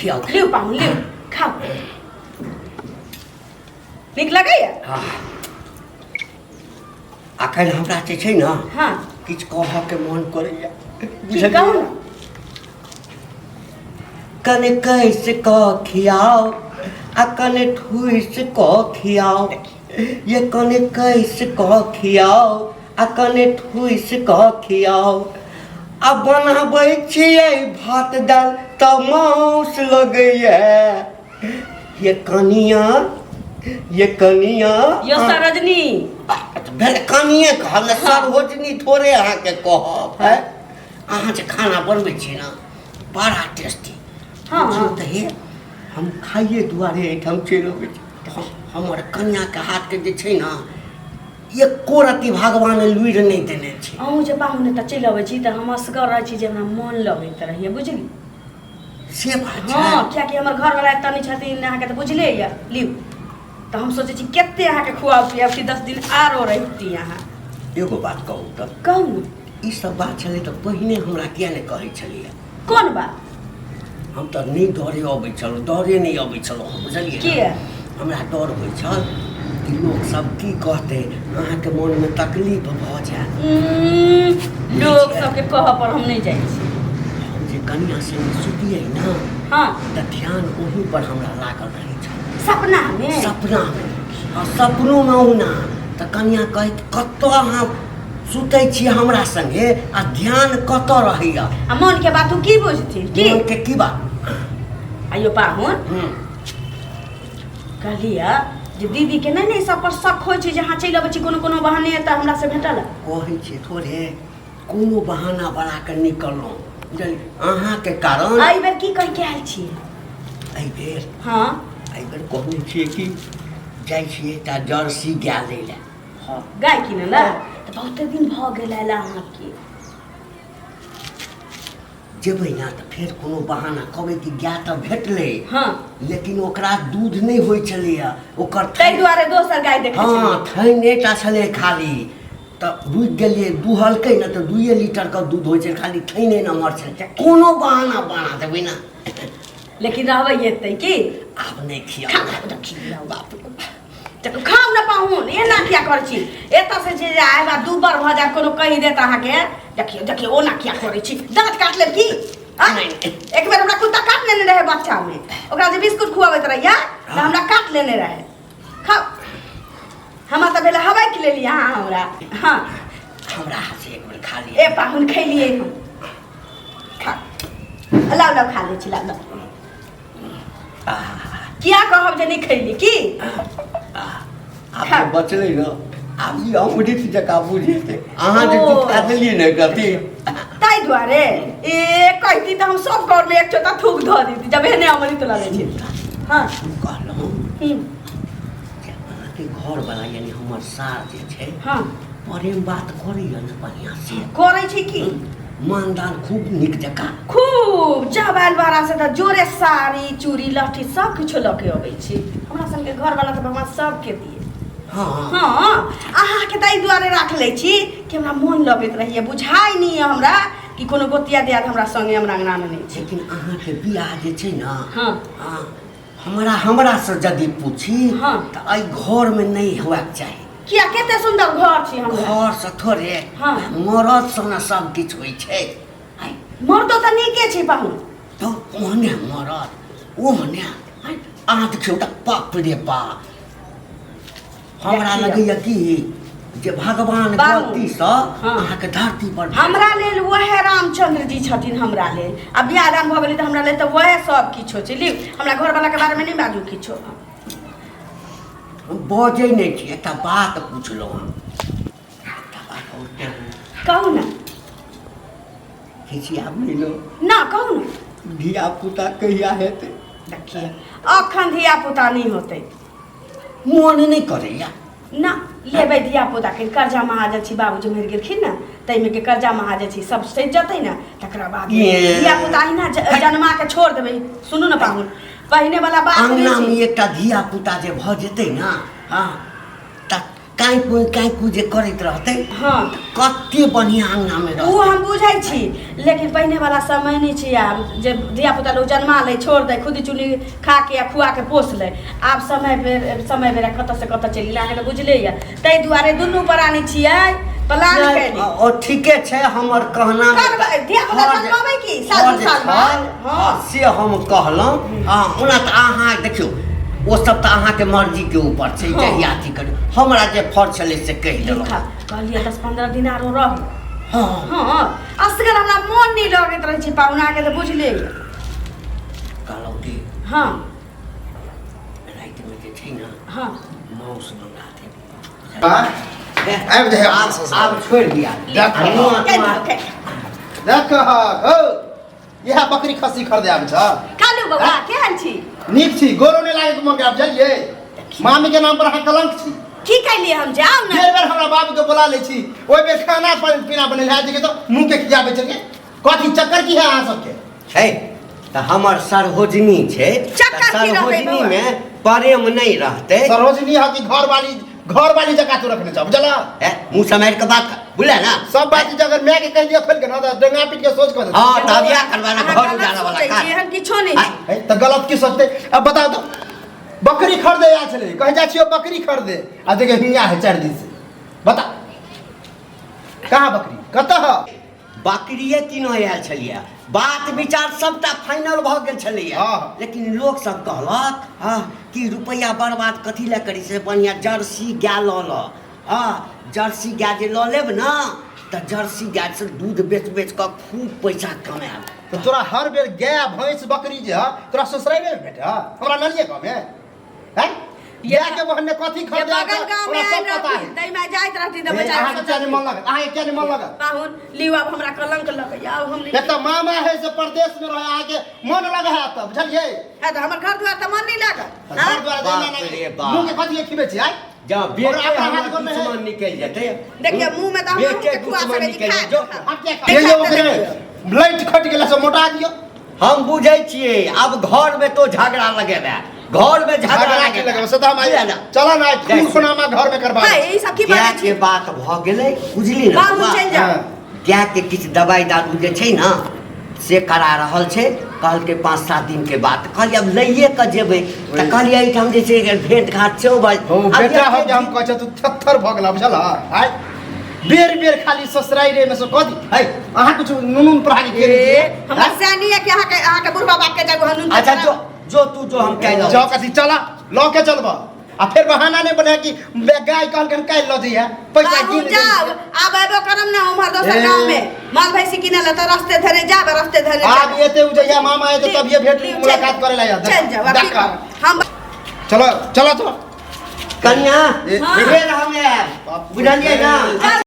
खियाउ। लिउ पाहुन, लिउ, खाउ। नीक लगैया? हाँ, अखन हमरा जे छै ने किछु कहऽके मन करैया। की कहू ने? कने कैसे कऽ खियाओ आ कने ठुस कऽ खियाओ, ये कने कैसे कऽ खियाओ आ कने ठुस कऽ खियाओ। आ बनाबै छियै भात दालि तऽ माउस लगैया। ये कनिया, ये कनिया। यो सरोजनी। भेल कनिए कहब ने, सरोजनी थोड़े अहाँके कहब है। अहाँ जे खाना बनबै छी ने, बड़ा टेस्टी। बुझियौ तऽ हे, हम खाइए दुआरे एहिठाम चलि अबै छी। तऽ हमर कनियाके हाथके जे छै ने, एको रत्ती भगवान लुरि नहि देने छै। अहूँ जे पाहुन एतऽ चलि अबै छी तऽ हम असगर रहै छी, जे हमरा मोन लगैत रहैए, बुझली? से बात छै। हँ, कियाकि हमर घरवला एतऽ नहि छथिन, अहाँके तऽ बुझले यऽ। लिउ, तऽ हम सोचै छी कते अहाँके खुआब पियाब कि 10 दिन आरो रहिती अहाँ। एगो बात कहू तऽ? कहू ने। ई सब बात छलै तऽ पहिने हमरा किया नहि कहै छलैया? कोन बात? हम तऽ नहि डरे अबै छलहुँ, डरे नहि अबै छलहुँ हम, बुझलियै ने? किया? हमरा डर होइ छल कि लोक सब की कहतै, अहाँके मोनमे तकलीफ भऽ जायत। लोक सबके कहऽ पर हम नहि जाइ छी। हम जे कनिया संगे सुतियै ने तऽ ध्यान ओही पर हमरा लागल रहै छल। सपनामे? सपनामे। आ सपनोमे ओहुना तऽ कनिया कहैत, कतऽ अहाँ सुतै छी हमरा संगे आ ध्यान कतऽ रहैया? आ मोनके बात ओ की बुझथिन की? मोनके की बात? आइयो पाहुन, कहलियै जे दीदी के नहि ने सब पर शक होइ छै जे अहाँ चलि अबै छी कोनो कोनो बहाने तऽ हमरा से भेटल। कहै छियै थोड़े, कोनो बहाना बना कऽ निकललहुँ, बुझलियै, अहाँके कारण। एहि बेर की कहि के आयल छियै? एहि बेर? हँ। एहि बेर कहने छियै कि जाइ छियै एकटा जर्सी गाय लै लए। हँ, गाय किनै लए तऽ बहुते दिन भऽ गेल आयल अहाँके। जेबै ने तऽ फेर कोनो बहाना कहबै कि गाय तऽ भेटलै लेकिन ओकरा दूध नहि होइ छलैया ओकर। ताहि दुआरे दोसर गाय देखै छलियै। थैनेटा छलै खाली, तऽ रुकि गेलियै। दुहलकै ने तऽ 2 लीटरके दूध होइ छै, खाली थैने नम्बर छलै। कोनो बहाना बना देबै ने। लेकिन रहबै एतै की? आब नहि खियाउ। खियाउ बाप रे, तऽ खाउ ने पाहुन, एना किया करै छी? एतऽ से जे आयब आ दूबर भऽ जायत, कोनो कहि देत अहाँके, देखियौ देखियौ, ओना किया करै छी? दाँत काट लेब की? आँय? नहि। एक बेर हमरा कुत्ता काट लेने रहै बच्चामे, ओकरा जे बिस्कुट खुआबैत रहियै तऽ हमरा काट लेने रहै। खाउ, हमरा तऽ भेल हबकि लेली अहाँ हमरा। हँ। हमरा हाथ से एक बेर खा लिअ। ए पाहुन, खैलियै हम। खा, लाउ लाउ, खा लै छी, लाउ लाउ। किया कहब जे नहि खैली की? आब जे बचलै ने, आब ई अमृत जकाँ बुझेतै। अहाँ जे ओ। चुपका देलियै ने गति। ताहि दुआरे ए कहती तऽ हम सब घर में एक चोटा थूक धऽ देती, जब एहने अमृत लगै छै। हँ। हम कहलहुँ जे अहाँके घरवला, यानी हमर सार जे छै, प्रेम बात करैया ने बढ़िआँ से? करै छै की। मानदान खूब नीक जकाँ? खूब। जब आयल बारा से तऽ जोरे साड़ी चूड़ी लहठी सब किछु लऽ के अबै छी। हमरा संगे घरवाला तऽ भगवान सबके दिए। हँ, अहाँके तऽ एहि दुआरे राख लै छी कि हमरा मोन लगैत रहैए, बुझाइ नहि यऽ हमरा कि कोनो गोतिया दियाद हमरा संगे हमरा अङ्गनामे नहि छै। लेकिन अहाँके बियाह जे छै ने, हँ, हमरा हमरासँ यदि पूछी तऽ एहि घरमे नहि हुआके चाही। किया? कते सुन्दर घर छै हमरा। घरसँ थोड़े, मरदसँ ने सब किछु होइ छै। आइ, मर्दो तऽ नीके छै पाहुन। तऽ ओहने मरद ओहने। आइ, अहाँ देखियौ तऽ, बाप रे बाप, हमरा देखियौ। लगैया कि जे भगवान बाबू। गलतीसँ अहाँके धरती पर हमरा लेल वएह रामचंद्र जी छथिन हमरा लेल। आ बियाह दान भऽ गेलै तऽ हमरा लेल तऽ वएह सब किछो छै। लिउ, हमरा घरवाला के बारेमे नहि बाजू किछो। हम बजै नहि छी। एकटा बात पुछलहुँ हम, एकटा बात आओर कहू। कहू ने। खिसियाब नहि लो? ना, कहू ने। धिया पुता कहिया हेतै? देखिए, अखन धिया पुता नहि होतै। मोन नहि करैया? ना, लेबै धिया पुता के। कर्जा महाजन छी, बाबूजी मरि गेलखिन ने, ताहिमे के कर्जा महाजन छी, सब सधि जेतै ने तकरा बाद ये। धिया पुता अहिना जन्मा के छोड़ देबै। सुनू ने पाहुन, पहिने वाला बात नहि अङ्गनामे छै। एकटा धिया पुता जे भऽ जेतै ने, हँ, तऽ काई कोई काई कु जे करैत रहतै। हाँ। कते बढ़िया अंगना में ओ रहतै। हम बुझै छी, लेकिन पहिने वाला समय नहि छै आब, जे धिया पुता लोग जन्मा लै छोड़ दै, खुद चुनी खा के आ खुआ के पोस लै। आब समय बेर समय बेर कतऽ से कतऽ चलि गेलै, अहाँके तऽ बुझले यऽ। ताहि दुआरे दुनू प्राणी छियै प्लान नहि, केली। ओ ठीके छै हमर कहना मे। करबै, धिया पुता फर्ज- जन्माबै की साल दू फर्ज साल बाद? छल, हाँ। से हम कहलहुँ। हँ, ओना तऽ अहाँ देखियौ, ओ सब तऽ अहाँके मर्जीके ऊपर छै। हाँ। जहिया अथी करू, हमरा जे फर्ज छलै से कहि देलहुँ। लिखा कहलियै 10-15 दिन आरो रहू। हँ। हँ, असगर हमरा मोन नहि लगैत रहै छै पाहुनाके तऽ बुझले यऽ। कहलहुँ कि हँ। रातिमे जे छै ने, हँ, माउस मंगा देब। आँ? आबि जाइ आब आब छोड़ि दिया। देख। आ नुआ काटि तुआ दियौ, काटि। देख हौ, इएह बकरी खस्सी खरीदे आबै छ। खालू बौआ, केहन छी? नीक छी। गोरो नहि लागै मन आब बुझलियै, मामी के नाम पर अहाँ कलंक छी। की कैलियै हम? जाउ ने। बेर बेर हमरा बाबू के बोला लै छी, ओहि बेर खाना पीना बनेल है तऽ मुँह के खियाबै छलियै। कथी चक्कर की है अहाँ सबके? छै तऽ हमर सरहोजनी छै। चक्कर तऽ की रहतै सरहोजनी बौआ? मे प्रेम नहि रहतै? सरोजनी है कि घर वाली, घर वाली जगह तू रखने छ, बुझला? ए, मुँह सम्हारि कऽ बात कर, बुझले ना? सब बात जे अगर माय के कहि दिया खोल के ना तऽ डेंगा पीट के सोच कऽ देतै। हाँ, तऽ अब इएह करबा ना, अहाँ घर गलत उजाड़ऽ वाला सोचै काज। छी, एहन किछो नहि छै। है, तऽ गलत की सोचते? अब बताओ तो, बकरी खरीदे आयल छलै, कहे जाइ छियो बकरी खरीदे, आ देखे हियाँ है 4 दिन से। बता कहाँ बकरी, कतऽ है? बकरिए कीनऽ आयल छलियै, बात विचार सबटा फाइनल भऽ गेल छलैया। हाँ। लेकिन लोक सब कहलक हँ कि रुपैआ बर्बाद कथी लए करी, से बढ़िआँ जर्सी गाय लऽ लऽ। हँ, जर्सी गाय जे लऽ लेब ने तऽ जर्सी गायसँ दूध बेच बेच कऽ खूब पैसा कमायब। तऽ तोरा हर बेर गाय भैंस बकरी जे है तोरा ससुराइमे भेटे है, हमरा नलिए गाँवमे हैं? गाय के बहने कथी जे खरीदे आयल बगल छह, गाँव में हमरा आयल सब पता रहथिन है। ताहिमे जाइत रहथिन तऽ हे, बेचारा अहाँके किया नहि मन लगत? अहाँके किया नहि मन लगत? पाहुन लिउ, आब हमरा कलंक लगैया, आब हम नहि। एक तऽ मामा है से परदेश में रहे, अहाँके मन लगे है तऽ बुझलियै? है तऽ हमर घर दुआर तऽ मन नहि लागत। घर द्वार बाप देना रे बाप। मुँह के कथी खिबै छी आइ? जँ बेटे ओकरा अपना हमर हाथ गोर मे है। दुश्मन निकलि जेतै। देखियौ, मुँह मे तऽ हम बेटे अहूँके खुआ दुश्मन सकै छी, निकलि खा जेतै। जो, खा। हम किया खाइ? ये ओकरे लाइट खटि गेला से मोटा दियौ। हम बुझै छियै, आब घर में तो झगड़ा लगेबे, घर में झगड़ा झगड़ा की लगेबे। लगेबे से तऽ हम बुझलियै ना? चल ना, खून जाइ छी। खुनामा घर में करबा। है, ई सब की गाय बाजै छी? के बात भऽ गेलै, बुझली ने? बाबू बौआ? चलि जाउ। हाँ। गाय के किछु दवाइ दारू जे छै ने से करा रहल छै, कहलकै 5-7 दिन के बाद। कहलियै आब लैए कऽ जेबै तऽ कहलियै एहिठाम जे छै भेंट घाट छै भाइ। हो बेटा, हो के हम कहै छै तू थत्थर भऽ गेला, बुझल? आइ बेर बेर खाली ससुराइ रे में से कथी है? अहाँ कुछ नून नून पढ़ा के ए, हमरा सैनी है कि अहाँके अहाँके बुढ़बा बाप के जगह नून। अच्छा, जो जो तू जो, हम काल्हि जाओ। कथी चला लऽ के चलब आ फेर बहाना नहीं बना कि गाय कहलकन काल्हि लऽ जइहे पैसा बाबू गिन। जाओ, आब एबो करम ना उम्हर दोसर ए। गाँव में माल भैंसी किने ला तऽ रस्ते धरे जाब, रस्ते धरे आब जाब। एते उ जइया मामा एते तब ये भेंट लिउ, मुलाकात करे ला। चलि जाओ, आब की करब हम? चलो चलो चलो। कनिया, ए, फेर हम आयब, बुझलियै ना? चल।